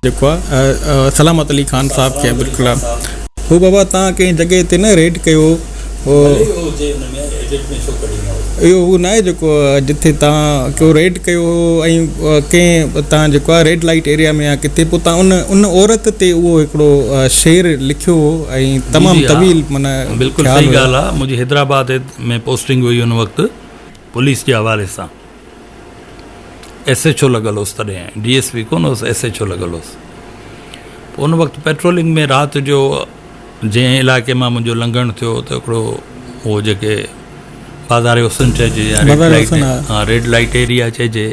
جيڪو آ سلامت علي خان صاحب کي بلڪل آ هو بابا تان ڪنهن جڳهه تي نه ريڊ ڪيو هو اهو هو ناهي جيڪو جٿي تان ڪو ريڊ ڪيو هو ۽ ڪنهن تان جيڪو آ ريڊ لائيٽ ايريا ۾ يا ڪٿي پوء تان ان ان عورت تي اهو هڪڙو شعر لکيو هو ۽ تمام طويل معنيٰ بلڪل صحيح ڳالهه آ منهنجي حيدرآباد ۾ پوسٽنگ هئي ان وقت پوليس جي حوالي سان ايس ايڇ او لڳل هوس تڏهن ڊي ايس پي ڪونه هوس ايس ايڇ او لڳل هوس پوء ان وقت پيٽرولنگ ۾ رات جو جنهن علائقي مان منهنجو لنگهڻ ٿيو ته هڪڙو اهو جيڪي بازار حسن چئجي يا ريڊ لائيٽ ها ريڊ لائيٽ ايريا چئجي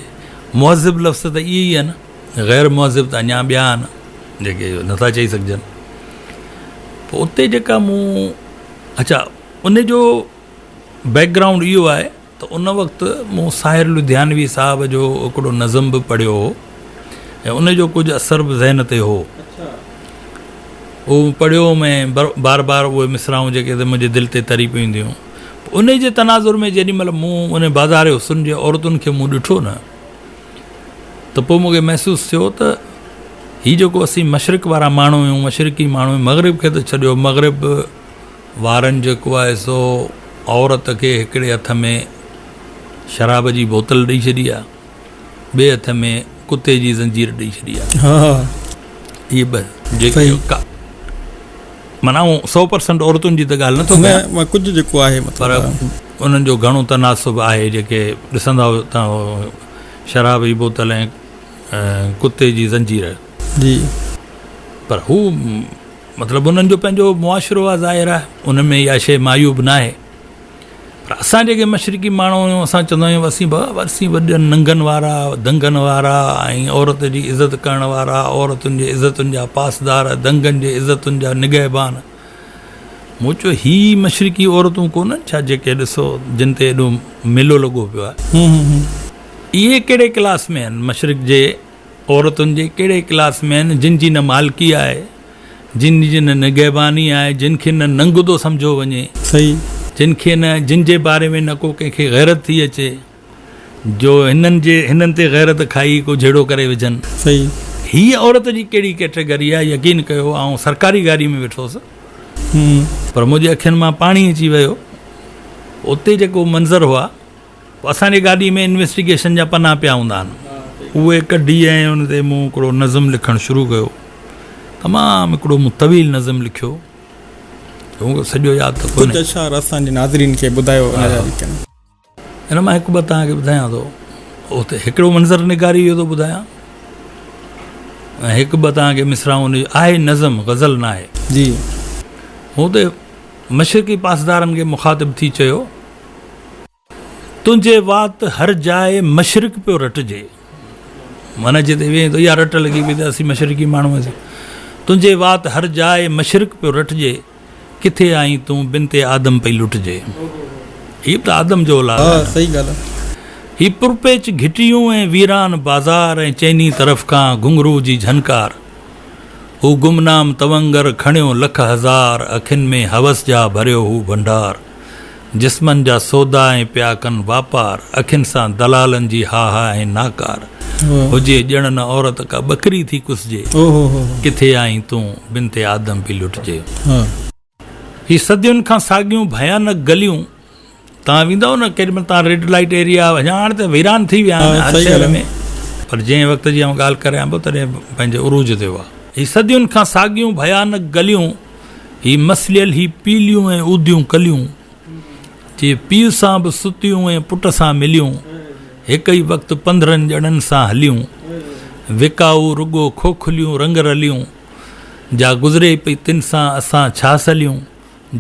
مهذب لفظ ته اهي ئي آهن غير مهذب ته اڃا ٻيا آهن جيڪي نٿا چئي سگهجن پوء اتي جيڪا مون اڇا ان جو بيڪ گرائونڊ اهو آهي ته ان وقت مون ساحر لڌيانوي صاحب جو هڪڙو نظم به پڙهيو هو ۽ ان جو ڪجهه اثر به ذهن تي هو. اهو مون پڙهيو هوم ۽ بار بار اهي مصراعون جيڪي ته منهنجي دل تي تري پيون اينديون هيون. پوء انهي جي تناظر ۾ جيڏي مهل مون ان بازار حسن جي عورتن کي مون ڏٺو نه ته پوء مون کي محسوس ٿيو ته هي جيڪو اسين مشرق وارا ماڻهو آهيون، مشرقي ماڻهو آهيون، مغرب کي ته ڇڏيو، مغرب وارن جيڪو آهي سو عورت کي هڪڙي هٿ ۾ شراب جي بوتل ڏئي ڇڏي آهي ٻئي هٿ ۾ ڪتي جي زنجير ڏئي ڇڏي آهي. اهي ٻه جيڪي معنيٰ آئون سو پرسنٽ عورتن جي ته ڳالهه نٿو ڪيان نه ڪجهه جيڪو آهي مطلب پر انهن جو گهڻو تناسب آهي جيڪي ڏسندا ته شراب جي بوتل ۽ ڪتي جي زنجير جي پر هو مطلب انهن جو پنهنجو معاشرو آهي ظاهر آهي ان ۾ اها شيء معيوب ناهي پر اسان جيڪي مشرقي ماڻهو آهيون اسان چوندا آهيون اسين به اسين وڏن ننگن وارا دنگن وارا ۽ عورت جي عزت ڪرڻ وارا عورتن جي عزتن جا پاسدار دنگن جي عزتن جا نگهبان مون چيو هي مشرقي عورتون ڪونهن ڇا جيڪي ڏسو جن تي ايڏو ميلو لڳو پيو آهي اهي ڪهڙي ڪلاس ۾ آهن مشرق جي عورتن جي ڪهڙي ڪلاس ۾ آهن جن جي نه مالڪي آهي، جن جي نه نگهباني آهي، جن کي نه ننگ ٿو سمجهيو وڃي، صحيح. جن کي نه جن جي باري ۾ نه ڪو ڪنهن کي غيرت ٿي اچي جو هنن جي هنن تي غيرت کائي ڪو جهيڙو ڪري وجهن. صحيح. هيء عورت جي ڪهڙي ڪيٽيگري آهي يقين ڪيو آئون سرڪاري گاڏي ۾ ويٺو هوس پر منهنجي اکين مان پاڻي اچي ويو اتي جيڪو منظر هئا. پوء اسان جي گاڏي ۾ انويسٽيگيشن جا پنا پيا هوندا آهن، اهي ڪڍي ۽ ان تي مون هڪڙو نظم لکڻ شروع ڪيو. تمام هڪڙو مون طويل نظم لکيو، مون کي سڄو ياد ته ڪونهي. ڪجهه اشعار اسان جي ناظرين کي ٻڌايو ان جا جيڪي. ان مان هڪ ٻه توهان کي ٻڌايان ٿو. اتي هڪڙو منظر نگاري جو ٿو ٻڌايان ۽ هڪ ٻه توهان کي مصراعون ان جون آهي نظم غزل ناهي. جي. مون اتي مشرقي پاسدارن کي مخاطب ٿي چيو. تنهنجي وات هر جاء مشرق پيو رٽجي. معنيٰ جتي ويهين ٿو اها رٽ لڳي پئي ته اسين مشرقي ماڻهو آهيون. تنهنجي وات هر جاء مشرق پيو رٽجي، ڪٿي آهين تون بنت آدم پئي لٽجي. هي به ته آدم جو اولاد آهي نه. صحيح ڳالهه آهي. هي پرپيچ گهٽيون ۽ ويران بازار ۽ چئني طرف کان گهنگهرو جي جهنڪار. هو گمنام تونگر کڻيو لک هزار اکين ۾ هوس جا ڀريو هو ڀنڊار. جسمن جا سودا ۽ پيا ڪن واپار، اکين سان دلالن جي ها ها ۽ ناڪار. هجي ڄڻ نه عورت ڪا ٻڪري ٿي ڪسجي، ڪٿي آهين تون بنت آدم پي لٽجي. هي صدين کان ساڳيون ڀيانڪ گليون، توهان ويندؤ نه ڪيڏي مهل توهان ريڊ لائيٽ ايريا اڃا هاڻ ته ويران ٿي ويا آهن هر شهر ۾، پر جنهن وقت جي آئون ڳالهه ڪريان پيو تڏهن پنهنجي عروج تي هئا. هي صدين کان ساڳيون ڀيانڪ گليون، هي مسليل هي پيليون ۽ اوديون ڪليون، جي پيء سان به ستيون ۽ پٽ سان مليون، هڪ ئي وقت 15 ڄڻن سان هليون، وڪائو رڳو کوکليون رنگ رليون، جا گذري پئي تن سان اسان ڇا سليون،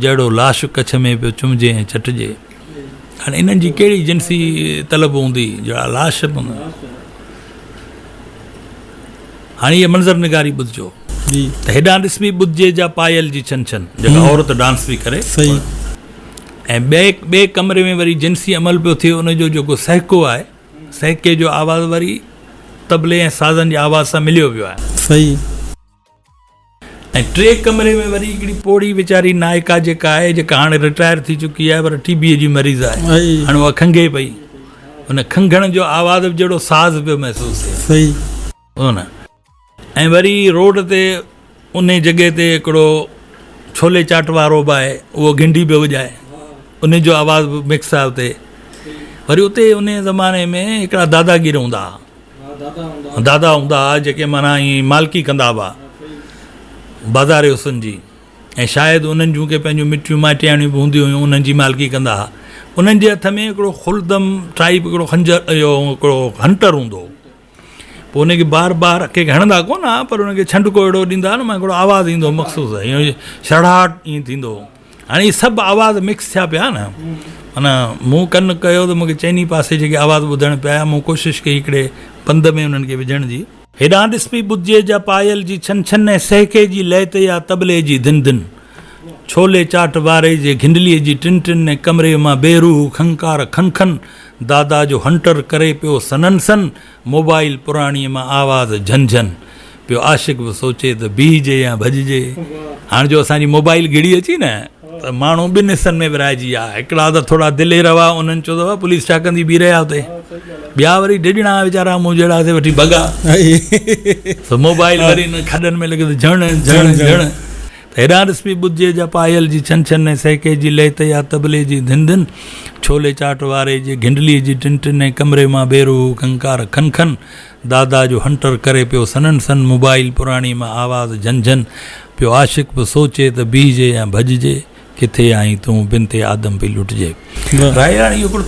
جهڙو لاش ڪڇ ۾ پيو چمجي ۽ چٽجي. هاڻي انهن جي ڪهڙي جنسي طلب هوندي، جهڙا لاش. هاڻي هيء منظر نگاري ٻڌجو ته هيڏانهن ڏسبي ٻڌجي جا پايل جي ڇن ڇن جيڪا عورت ڊانس پئي ڪري ۽ ٻئي ٻئي ڪمري ۾ وري جنسي عمل پيو ٿئي ان جو جيڪو سهڪو آهي سهڪي جو آواز وري طبلي ۽ سازن جي آواز سان مليو ويو آهي. صحيح. ۽ ٽئين ڪمري ۾ وري هڪڙي پوڙهي ويچاري نائڪا جيڪا آهي جيڪا هاڻي رٽائر ٿي چڪي آهي پر ٽي بيء جي مريض آهي هاڻي اها کنگهي پئي ان کنگهڻ جو آواز به جهڙو ساز پيو محسوس ٿئي. صحيح. نه. ۽ وري روڊ تي انهي جڳهه تي هڪڙو ڇولي چاٽ وارو به آهي اهو گهنڊي پيو وڄائي انهي جو آواز به مڪس آهي اتي وري اتي انهي زماني ۾ هڪڙا داداگير هوندا هئا دادا هوندا هئا جيڪي معنيٰ ائين مالڪي ڪندا هئا بازار حسن جي ۽ شايد انهن جون ڪي پنهنجون مٽيون مائٽياڻيون به هونديون هيون انهن جي مالڪي ڪندا هئا انهن جي هٿ ۾ هڪڙو خلدم ٽائيپ هڪڙو خنجر اهو هڪڙو هنٽر هوندو هو پوء ان کي بار بار ڪنهن کي هڻندا ڪونه ها پر ان کي ڇنڊڪو اهڙو ڏيندا ها نه مان هڪڙو آواز ايندو هو مخصوص ائين شرڙاٽ ائين ٿيندو هو هاڻي هي سڀ آواز مڪس ٿيا پيا نه معنيٰ مون ڪن ڪيو ته مونکي چئني پاسي جيڪي آواز ٻڌڻ پيا مون ڪوشش ڪئي هڪڙي بند ۾ انهن کي وجهڻ جي. هيڏانهن ڏس پئي ٻڌجي جا پايل جي ڇن ڇن ۽ سهڪي جي لئه تي يا طبلي جي ڌن ڌن. ڇولي چاٽ واري جي گهنڊليء جي ٽن ٽن ۽ ڪمري مان بي روح کنڪار کن کن، دادا جو هنٽر ڪري پيو سنن سن، موبائيل پراڻيء مان آواز جهن جهن. پيو عاشق به سوچي ته بيهجي يا ڀڄجي. هاڻ جو اسان جي موبائيل گهڙي اچي نه ته ماڻهو ٻن حصن ۾ ورهائجي ويا. هڪڙا ته ٿورا دلير هئا انهن چيو ته پوليس ڇا ڪندي بيهي رهيا اتي. ٻيا وري ڊڄڻا ويچارا مون جهڙا سي وٺي ڀڳا. سو موبائيل وري انهن کڏن ۾ لڳي ته جهڻ جهڻ جهڻ. ته هيڏانهن ڏس پئي ٻڌجي جا پايل جي ڇن ڇن ۽ سهڪي جي لئه تي يا طبلي جي ڌن ڌن، ڇولي چاٽ واري جي گهنڊليء جي ٽن ٽن ۽ ڪمري مان بي روح کنڪار کن کن، دادا جو هنٽر ڪري پيو سنن سن، موبائيل پراڻي مان آواز جهن جهن، پيو عاشق به سوچي ته بيهجي يا ڀڄجي، ڪٿي آهين تون بنت آدم پئي لٽجي. راهي راڻي اهو هڪڙو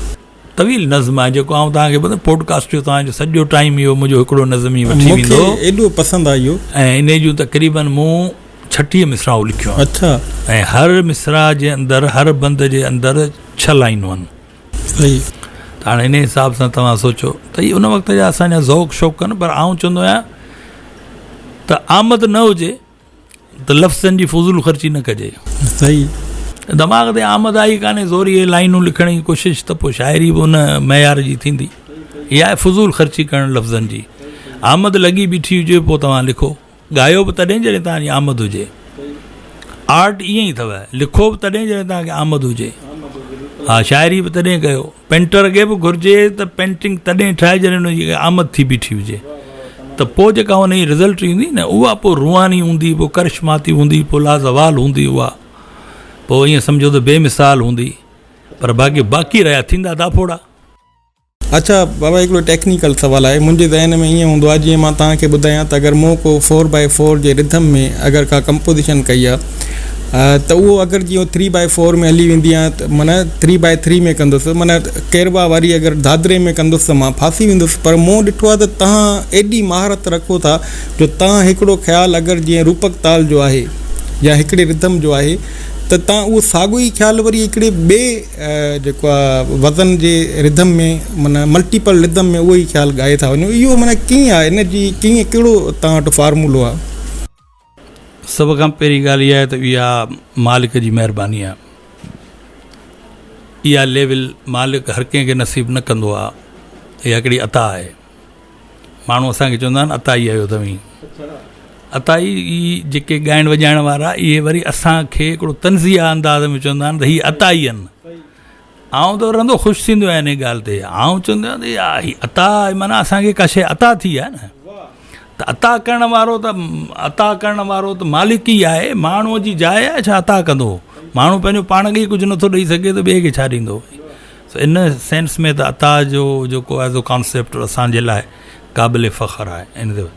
طويل نظم آهي جيڪو آئون توهان کي ٻڌايان پوڊ ڪاسٽ جو توهان جو سڄو ٽائيم اهو منهنجو هڪڙو نظم ئي وٺي ويندو. مون کي ايڏو پسند آهي اهو. ۽ انهي جون تقريبن مون 36 مصراعون لکيون آهن. اڇا. ۽ هر مصرع جي اندر هر بند جي اندر 6 لائينون آهن. صحيح. ته هاڻي انهي حساب سان توهان سوچو ته هي ان وقت جا اسان جا ذوق شوق آهن پر آئون چوندو آهيان ته آمد نه هجي ته لفظن جي فضول خرچي نه ڪجي. صحيح. دماغ تي آمد آئي ڪانهي زوري اهي لائينون لکڻ جي ڪوشش ته پوء شاعري به ان معيار جي ٿيندي. اها آهي فضول خرچي ڪرڻ لفظن جي. آمد لڳي بيٺي هجي پوء توهان لکو. ڳايو به تڏهن جڏهن توهان جي آمد هجي. آرٽ ائين ئي اٿو. لکو به تڏهن جڏهن توهان کي آمد هجي. ها شاعري به تڏهن ڪيو. پينٽر کي به گهرجي ته پينٽنگ تڏهن ٺاهي جڏهن ان جي آمد ٿي بيٺي هجي ته پوء جيڪا ان جي رزلٽ ايندي نه اها پوء روحاني هوندي پوء ڪرشماتي هوندي پوء لازوال هوندي اها پوء ائين سمجهو ته بي مثال هوندي پر باقي باقي رهيا ٿيندا داڦوڙا. اڇا بابا هڪڙو ٽيڪنيڪل سوال آهي منهنجي ذهن ۾ ائين هوندو آهي جيئن مان توهان کي ٻڌايان ته اگر مون ڪو فور بائي فور جي رڌم ۾ اگر ڪا ڪمپوزيشن ڪئي آهي ته اهو اگر جيئن ٿري بائي فور ۾ هلي ويندي آهيان ته معنيٰ ٿري بائي ٿري ۾ ڪندس معنيٰ ڪيروا واري اگر دادري ۾ ڪندس ته مان ڦاسي ويندس پر مون ڏٺو آهي ته توهان ايڏي مهارت رکو ٿا جو توهان هڪڙو خيال اگر جيئن روپڪ تال جو آهي يا هڪڙي رڌم جو آهي ته توهان اهو ساڳيو ئي خيال وري هڪڙي ٻئي جيڪو آهي وزن جي رڌم ۾ معنيٰ ملٽيپل رڌم ۾ اهو ئي خيال ڳائي ٿا وڃو اهو معنيٰ ڪيئن آهي ان جي ڪيئن ڪهڙو توهان وٽ فارمولو آهي. سڀ کان پهرين ڳالهه اها آهي ته اها مالڪ جي مهرباني آهي. اها ليول مالڪ هر ڪنهن کي نصيب نه ڪندو آهي. اها هڪڙي عطا آهي. ماڻهو اسان کي چوندا آهن عطائي آهيو توهين. عطائي جيڪي ڳائڻ وڄائڻ وارا اهي وري اسان کي هڪڙو طنزيه انداز ۾ چوندا آهن ته هي عطائي آهن. آئون ته رهندو خوش ٿيندو آهيان انهي ڳالهه تي. آئون چوندو آهيان ته يا هي عطا آهي معنيٰ اسان کي ڪا شيء عطا ٿي آهي نه ته عطا ڪرڻ وارو ته عطا ڪرڻ وارو ته مالڪ ئي آهي ماڻهوء جي جاء آهي ڇا عطا ڪندو ماڻهو پنهنجو پاڻ کي ئي ڪجهه نٿو ڏئي سگهي ته ٻئي کي ڇا ڏيندو سو ان سينس ۾ ته عطا جو جيڪو آهي سو ڪانسيپٽ اسان جي لاء قابل فخر آهي ان تي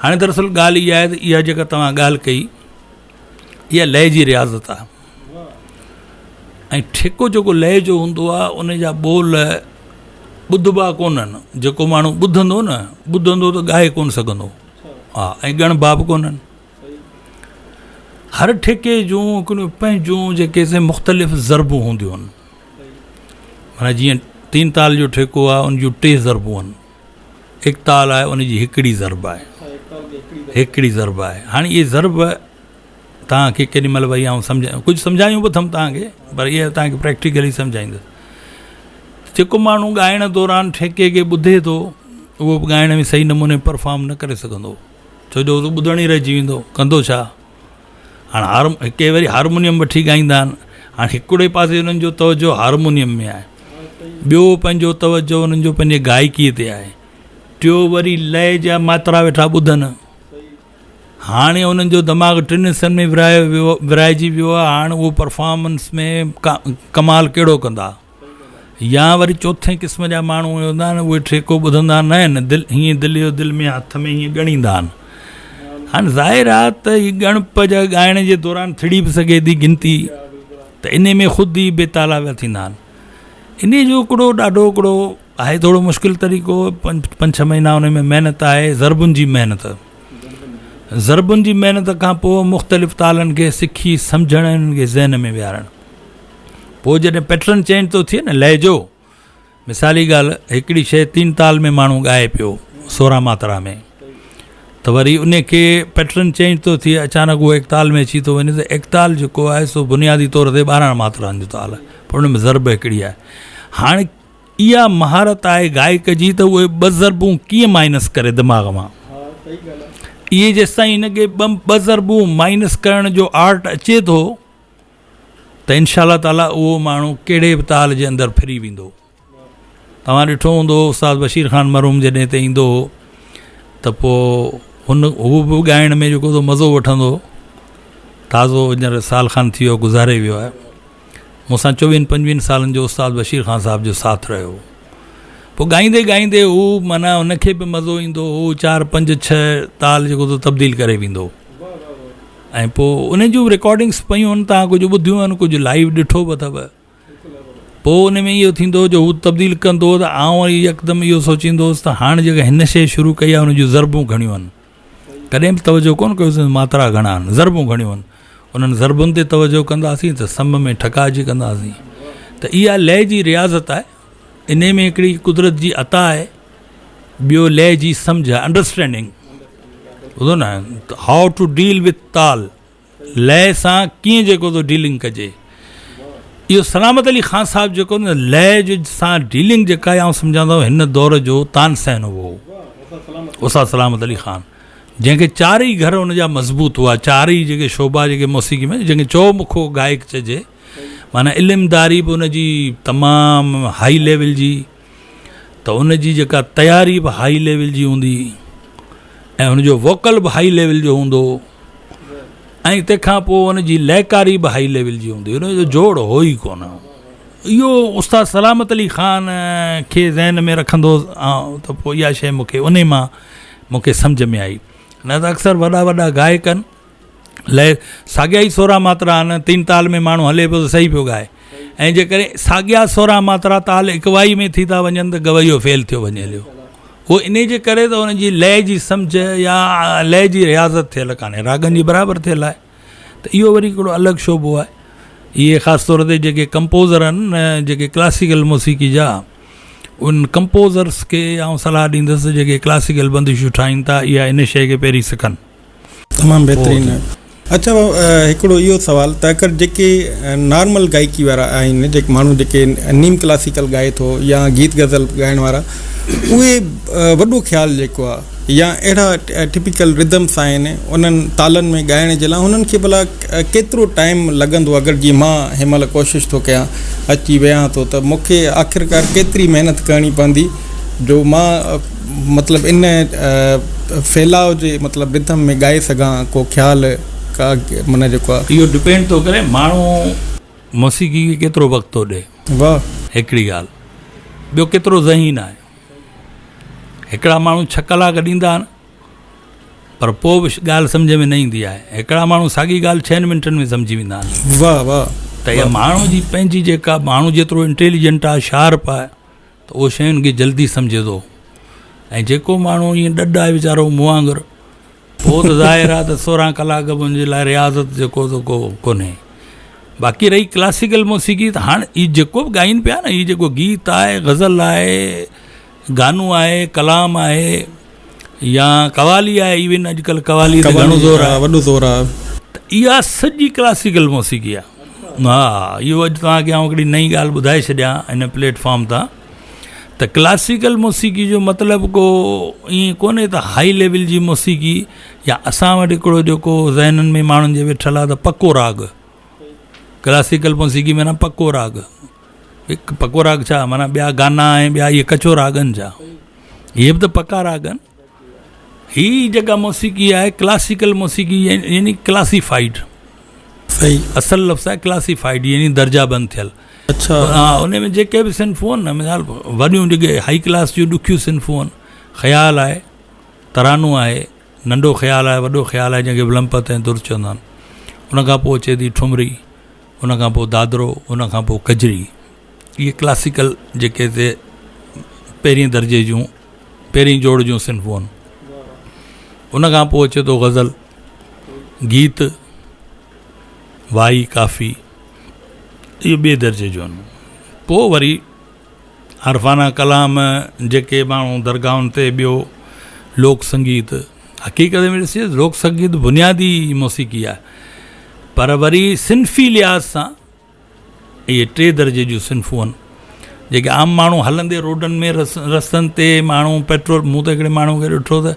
هاڻي دراصل ڳالهه اها آهي ته اها جيڪا توهان ڳالهه ڪئي اها لئه جي رياضت آهي ۽ ٺيڪو جيڪو لئه جو هوندو آهي ان جا ٻول ٻڌبا ڪونهن جيڪو ماڻهو ٻڌندو نه ٻڌندو ته ڳائي ڪونه سگهندو ها ۽ ڳڻبا به ڪونهن هر ٺيڪي جون هڪڙيون پنهنجون جيڪي سي مختلف ضربون هونديون آهن معنيٰ جيئن تين تال جو ٺيڪو آهي ان جون ٽي ضربون آهن ايڪ تال آهي ان جي هڪڙي ضرب آهي هڪڙي ضرب آهي هاڻي اهي ضرب توهان کي ڪيڏي مهل وري آئون سمجهايان ڪجهه سمجهايون به اٿم توهان کي پر اهي توهان کي پريڪٽيڪلي سمجهائيندس جيڪو ماڻهو ڳائڻ دوران ٺيڪي کي ٻڌي ٿو اهو به ڳائڻ ۾ صحيح نموني پرفارم نه ڪري سگهندو ڇو جو اهو ٻڌڻ ئي رهجي ويندو ڪندو ڇا هاڻ هار ڪي وري هارمونيم وٺي ڳائيندا آهن هاڻ هڪڙي پاسي انهن جو توجه هارمونيم ۾ آهي ٻيو پنهنجو توجه انهن جو پنهنجي گائڪي تي آهي ٽيو وري لئي جا ماترا ويٺا ٻڌن هاڻي انهن جو دماغ ٽن حصن ۾ ورهايو ويو ورهائجي ويو آهي هاڻ اهو پرفارمنس ۾ ڪمال ڪهڙو ڪندا يا وري چوٿين قسم جا ماڻهو اهي هوندا آهن اهي ٺيڪو ٻڌندا نه آهن دل هيئن دل جو دل ۾ هٿ ۾ هيئن ڳڻيندا آهن هاڻي ظاهر آهي ته هي ڳڻپ جا ڳائڻ جي دوران ٿڙي به سگهي ٿي گنتي ته ان ۾ خود ئي بيتالا پيا ٿيندا آهن ان جو هڪڙو ڏاڍو هڪڙو آهي ٿورو مشڪل طريقو پنج ڇهه مهينا ان ۾ محنت آهي ضربن جي محنت ضربن جي محنت کان پوء مختلف تالن کي سکي سمجهڻ ۽ انهن کي ذهن ۾ ويهارڻ پوء جڏهن پيٽرن چينج ٿو ٿئي نه لهجو مثالي ڳالهه هڪڙي شيء تين تال ۾ ماڻهو ڳائي پيو سورهن ماترا ۾ ته وري ان کي پيٽرن چينج ٿو ٿئي اچانڪ اهو ايڪتال ۾ اچي ٿو وڃي ته ايڪتال جيڪو آهي سو بنيادي طور تي ٻارهن ماترائن جو تال آهي پر ان ۾ ضرب هڪڙي آهي هاڻي اها مهارت آهي گائڪ جي ته اهي ٻه ضربون ڪيئن مائنس ڪري دماغ مان. اهي جيستائين هن کي ٻه ضربون مائنس ڪرڻ جو آرٽ اچي ٿو ته انشاء الله تعالي اهو ماڻهو ڪهڙي به تال جي اندر ڦري ويندو. توهان ڏٺو هوندو استاد بشير خان مرحوم جڏهن هتي ايندو هو ته پوء هن هو به ڳائڻ ۾ جيڪو سو مزو وٺندو هو. تازو هينئر سال خان ٿي ويو گذاري ويو آهي. مون سان چوويهن پنجويهن سالن جو استاد بشير خان صاحب جو ساٿ رهيو. پوء ڳائيندي ڳائيندي هو معنيٰ هن کي به مزو ايندو هو چار پنج ڇهه تال جيڪو سو تبديل ڪري ويندو هو ۽ پوء ان جون رڪارڊنگس پيون آهن تان ڪجهه ٻڌيون آهن ڪجهه لائيو ڏٺو به اٿو پوء ان ۾ اهو ٿيندو جو هو تبديل ڪندو ته آئون وري يڪدم اهو سوچيندو هوس ته هاڻ جيڪا هن شيء شروع ڪئي آهي ان جون ضربون گهڻيون آهن ڪڏهن به توجهه ڪونه ڪيوسين ته ماترا گهڻا آهن، ضربون گهڻيون آهن. انهن ضربن تي توجهه ڪنداسين ته سم ۾ ٺڪاء جي ڪنداسين ته اها لئه جي رياضت آهي. انهي ۾ هڪڙي قدرت جي عطا آهي، ٻيو لئه جي سمجهه آهي، انڊرسٽينڊنگ، ٻڌو نه، how to deal with تال. لئه سان ڪيئن جيڪو ٿو ڊيلنگ ڪجي اهو سلامت علي خان صاحب جيڪو نه لئه جو سان ڊيلنگ جيڪا آئون سمجهان ٿو هن دور جو تانسين هو استاد سلامت علي خان جنهن کي چار ئي گهر ان جا مضبوط هئا چار ئي جيڪي شعبا جيڪي موسيقي ۾ جنهن کي چو مکو گائڪ چئجي معنی علم داري به ان جي تمام هائي ليول جي ته ان جي جيڪا تياري به هائي ليول جي هوندي ۽ ان جو ووڪل به هائي ليول جو هوندو ۽ تنهن کان پوء ان جي لئڪاري به هائي ليول جي هوندي ان جو جوڙ هو ئي ڪونه اهو استاد سلامت علي خان کي ذهن ۾ رکندو ته پوء اها شيء مون کي ان مان مون کي سمجه ۾ آئي نه ته اڪثر وڏا وڏا گائڪ آهن لئه ساڳيا ئي سورهن ماترا آهن تين تال ۾ ماڻهو هلي پيو ته صحيح پيو ڳائي ۽ جيڪڏهن ساڳيا سورهن ماترا تال اڪوائي ۾ ٿي ٿا وڃن ته گويو فيل ٿيو وڃي هليو اهو انهي جي ڪري ته ان جي لئه جي سمجهه يا لئه جي رياضت ٿيل ڪانهي راڳن جي برابر ٿيل آهي ته اهو وري هڪڙو الڳ شعبو آهي اهي خاص طور تي جيڪي ڪمپوزر آهن جيڪي ڪلاسيڪل موسيقي جا ان ڪمپوزرس کي آئون صلاح ڏيندس جيڪي ڪلاسيڪل بندشون ٺاهين ٿا اها ان شيء کي پهرين سکن تمام بهترين اڇا هڪڙو اهو سوال ته اگر جيڪي نارمل گائڪي وارا آهن جيڪي ماڻهو جيڪي نيم ڪلاسيڪل ڳائي ٿو يا گيت غزل ڳائڻ وارا اهي وڏو خيال جيڪو آهي يا اهڙا ٽپيڪل ردمس آهن انهن تالن ۾ ڳائڻ جي لاء انهن کي ڀلا ڪيترو ٽائيم لڳندو اگر جي مان هن مهل ڪوشش ٿو ڪيان اچي ويهان ٿو ته مون کي آخرڪار ڪيتري محنت ڪرڻي پوندي جو مان مطلب ان ڦهلاء جي مطلب رڌم ۾ ڳائي سگهان ڪو خيال ڪا معنيٰ جيڪو آ. اهو ڊپينڊ ٿو ڪري ماڻهو موسيقي کي ڪيترو وقت ٿو ڏي. واھ. هڪڙي ڳالهه ٻيو ڪيترو ذهين آهي. هڪڙا ماڻهو ڇهه ڪلاڪ ڏيندا آهن پر پوء به ڳالهه سمجهه ۾ نه ايندي آهي. هڪڙا ماڻهو ساڳي ڳالهه ڇهن منٽن ۾ سمجهي ويندا آهن. واھ واھ. ته اها ماڻهو جي پنهنجي جيڪا ماڻهو جيترو انٽيليجنٽ آهي شارپ آهي ته اهو شين کي جلدي سمجهي ٿو ۽ جيڪو ماڻهو ائين ڏڏ آهي ويچارو مون وانگر اهو ته ظاهر آهي ته سورهن ڪلاڪ به ان جي لاء رياضت جيڪو سو ڪو ڪونهي باقي رهي ڪلاسيڪل موسيقي ته هاڻ هي جيڪو به ڳائين پيا نه هي جيڪو گيت آهي غزل آهي گانو آهي ڪلام آهي يا قوالي آهي ايون اڄڪلهه قوالي تي گهڻو زور آهي وڏو زور آهي ته اها سڄي ڪلاسيڪل موسيقي آهي ها اهو اڄ توهان کي آئون هڪڙي نئين ڳالهه ٻڌائي ڇڏيان هن پليٽ فارم تان ته ڪلاسيڪل موسيقي جو مطلب ڪو ائين ڪونهي ته هائي ليول جي موسيقي يا اسان وٽ هڪڙو جيڪو ذهنن ۾ ماڻهن جي ويٺل آهي ته پڪو راڳ ڪلاسيڪل موسيقي معنيٰ پڪو راڳ هڪ پڪو راڳ ڇا معنيٰ ٻيا گانا ۽ ٻيا اهي ڪچو راڳ آهن ڇا اهي به ته پڪا راڳ آهن هي جيڪا موسيقي آهي ڪلاسيڪل موسيقي يعني ڪلاسيفائيڊ صحيح اصل لفظ آهي ڪلاسيفائيڊ يعني درجا بند ٿيل اڇا ها ان ۾ جيڪي به صنفون آهن نه مثال وڏيون جيڪي هائي ڪلاس جون ڏکيون صنفون آهن خيال آهي ترانو آهي ننڍو خيال آهي وڏو خيال آهي جنهن کي ولمپت ۽ در چوندا آهن ان کان پوء اچي ٿي ٺمري ان کان پوء دادرو ان کان پوء ڪجري اهي ڪلاسيڪل جيڪي هتي پهرين درجي جون پهرين جوڙ جون صنفون آهن ان کان پوء اچي ٿو غزل گيت وائي ڪافي اهو ٻئي درجي جو آهن پوء وري عرفانه ڪلام جيڪي ماڻهو درگاهن تي ٻيو لوڪ سنگيت حقيقت ۾ ڏسجي لوڪ سنگيت بنيادي موسيقي آهي پر وري صنفي لحاظ سان اهي ٽي درجي جون صنفون آهن جيڪي عام ماڻهو هلندي روڊن ۾ رستن تي ماڻهو پيٽرول مون ته هڪڙي ماڻهو کي ڏٺو ته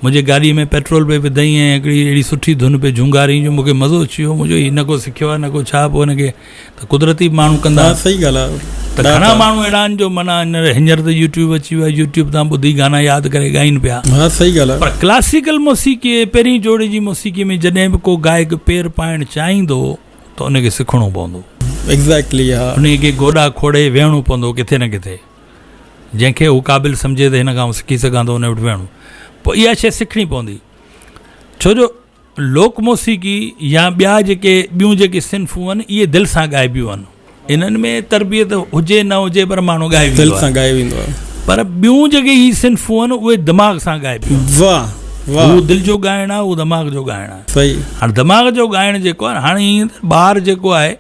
منهنجي گاڏي ۾ پيٽرول پئي وڌائين ۽ هڪڙي اهڙي سٺي ڌن پئي جهونگارين جو مونکي مزو اچي ويو مون چيو هي نه ڪو سکيو آهي نه ڪو ڇا پوء هن کي ته قدرتي ماڻهو ڪندا ها صحيح ڳالهه آهي ته گهڻا ماڻهو اهڙا آهن جو معنيٰ هينئر ته يوٽيوب اچي ويو آهي يوٽيوب تان ٻڌي گانا ياد ڪري ڳائين پيا ها صحيح ڳالهه آهي پر ڪلاسيڪل موسيقي پهرين جوڙي جي موسيقي ۾ جڏهن به ڪو گائڪ پير پائڻ چاهيندو ته ان کي سکڻو پوندو. Exactly ها. انهي کي گوڏا کوڙي ويهڻو پوندو ڪٿي نه ڪٿي. جنهن کي هو قابل سمجهي ته هن کان آئون سکي سگهان ٿو ان وٽ ويهڻو. پوء اها شيء سکڻي پوندي. ڇو جو لوڪ موسيقي يا ٻيا جيڪي ٻيون جيڪي صنفون آهن اهي دل سان ڳائبيون آهن. انهن ۾ تربيت هجي نه هجي پر ماڻهو ڳائي ويندو دل سان ڳائي ويندو آهي. پر ٻيون جيڪي هي صنفون آهن اهي دماغ سان ڳائبيون آهن. واه واه. هو دل جو ڳائڻ آهي هو دماغ جو ڳائڻ آهي. صحيح. هاڻ دماغ جو ڳائڻ جيڪو آهي هاڻي ائين ته ٻار جيڪو آهي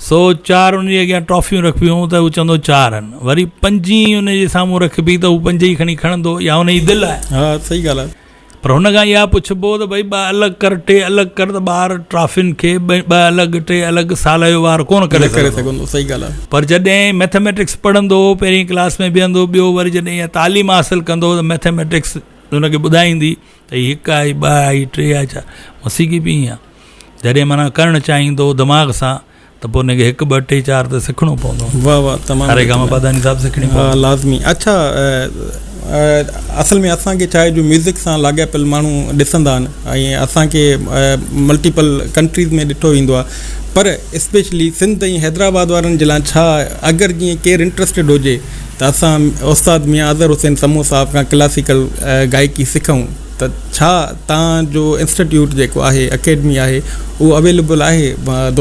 سو چار ان جي اڳيان ٽرافيون رکبيون ته هو چوندو چار آهن وري پنجين ان جي سامهون رکبي ته هو پنج ئي کڻي کڻندو يا ان جي دل آهي. ها صحيح ڳالهه آهي. پر هن کان اها پڇبو ته ڀئي ٻه الڳ ڪر ٽي الڳ ڪر ته ٻار ٽرافين کي ٻه الڳ ٽي الڳ سال جو وار ڪونه ڪري سگهندو. صحيح ڳالهه آهي. پر جڏهن ميٿميٽڪس پڙهندو پهرين ڪلاس ۾ بيهندو ٻيو وري جڏهن اها تعليم حاصل ڪندو ته ميٿميٽڪس هن کي ٻڌائيندي ته هي هڪ آهي ٻه آهي ٽي آهي چار موسيقي به ائين آهي جڏهن معنيٰ ڪرڻ چاهيندو دماغ سان ته پوء ان کي هڪ ٻه ٽي چار ته سکڻو پوندو. واه واه تمام ساري گاما پاداني صاحب سکڻي پوندي. ها لازمي اڇا اصل ۾ اسان کي ڇا آهي جو ميوزڪ سان لاڳاپيل ماڻهو ڏسندا آهن ۽ اسان کي ملٽيپل ڪنٽريز ۾ ڏٺو ويندو آهي پر اسپيشلي سنڌ ۽ حيدرآباد وارن جي لاء ڇا اگر جيئن ڪير انٽرسٽيڊ هجي ته اسان استاد ميان اظهر حسين سمون صاحب کان ڪلاسيڪل گائڪي سکون ته ڇا توهان جو انسٽيٽيوٽ جيڪو آهي اڪيڊمي آهي اهو اويليبل آهي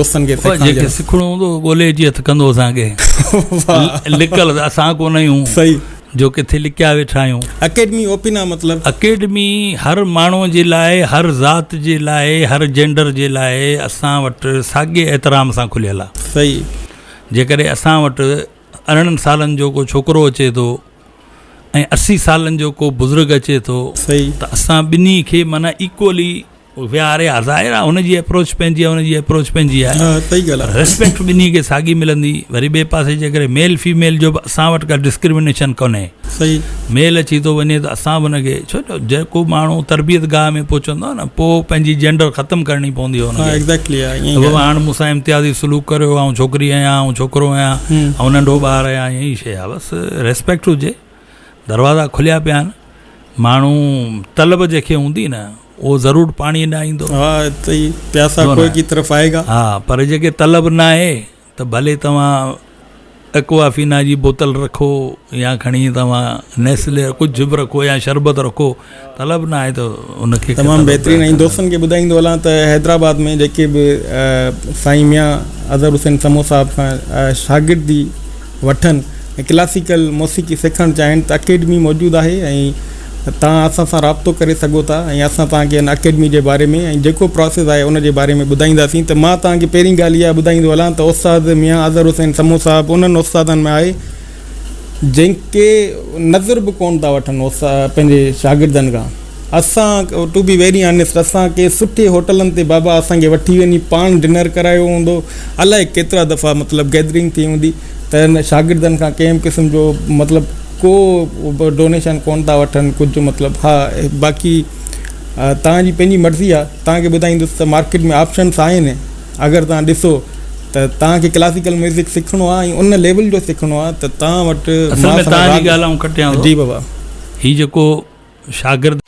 دوستن کي سيکارڻ جي لاء؟ جيڪي سکڻو هوندو ڳولي اچي هٿ ڪندو اسان کي لڪل اسان ڪونه آهيون صحيح جو ڪٿي لڪيا ويٺا آهيون. اڪيڊمي اوپن آ مطلب؟ اڪيڊمي هر ماڻهو جي لاء هر ذات جي لاء هر جينڊر جي لاء اسان وٽ ساڳي احترام سان کليل آ. صحيح. جيڪڏهن اسان وٽ 18 سالن جو ڪو ڇوڪرو اچي ٿو ۽ 80 سالن جو ڪو بزرگ اچي ٿو ته اسان ٻنهي کي معنيٰ ايڪولي ويهاري ها ظاهر آهي هن جي اپروچ پنهنجي آهي هن جي اپروچ پنهنجي آهي صحيح ڳالهه آهي ريسپيڪٽ ٻنهي کي ساڳي ملندي وري ٻئي پاسي جيڪڏهن ميل فيميل جو به اسان وٽ ڪا ڊسڪرمنيشن ڪونهي صحيح ميل اچي ٿو وڃي ته اسان به هن کي ڇو جو جيڪو ماڻهو تربيت گاهه ۾ پهچندو آهي نه پوء پنهنجي جينڊر ختم ڪرڻي پوندي آهي هن کي ايگزيڪٽلي ائين ته بابا هاڻ مون سان امتيازي سلوڪ ڪريو آئون ڇوڪري آهيان آئون ڇوڪرو آهيان آئون ننڍو ٻار آهيان ائين ئي شيء آهي بس ريسپيڪٽ هجي دروازا کليا پيا آهن ماڻهو طلب جنهن کي هوندي نه اهو ضرور پاڻي ڏانهن ايندو. ها صحيح پياسا کوهه ڪي طرف آئي گا. ها پر جنهن کي طلب ناهي ته ڀلي توهان اڪوافينا جي بوتل رکو يا کڻي توهان نيسلي ڪجهه به رکو يا شربت رکو طلب ناهي ته ان کي تمام بهترين ۽ دوستن کي ٻڌائيندو هلان ته حيدرآباد ۾ جيڪي به سائين ميان اظهر حسين سمون صاحب کان شاگردي وٺن ۽ ڪلاسيڪل موسيقي سکڻ چاهين ته اڪيڊمي موجود آهي ۽ توهان اسان سان رابطو ڪري سگهو ٿا ۽ اسان توهان کي ان اڪيڊمي جي باري ۾ ۽ جيڪو پراسيس آهي ان جي باري ۾ ٻڌائينداسين ته مان توهان کي پهرين ڳالهه اها ٻڌائيندو هلان ته استاد ميان اظهر حسين سمون صاحب انهن استادن ۾ آهي جنهن کي نظر به ڪونه ٿا وٺن پنهنجي شاگردن کان اسان ٽو بي ويري آنيسٽ اسان کي سٺي هوٽلن تي بابا اسان کي وٺي وڃي پاڻ ڊنر ڪرايو هوندو الائي ڪيترا دفعا مطلب گيدرنگ ٿي هوندي ته شاگردن کان ڪنهن به قسم جو مطلب ڪو به ڊونيشن ڪونه ٿا وٺن ڪجهه مطلب ها باقي توهان جي پنهنجي مرضي آهي توهان کي ٻڌائيندس ته مارڪيٽ ۾ آپشنس آهن اگر توهان ڏسو ته توهان کي ڪلاسيڪل ميوزڪ سکڻو آهي ۽ ان ليول جو سکڻو آهي ته توهان وٽ اصل ۾ توهان جي ڳالهه آئون ڪٽيان ٿو جي بابا هي جيڪو شاگرد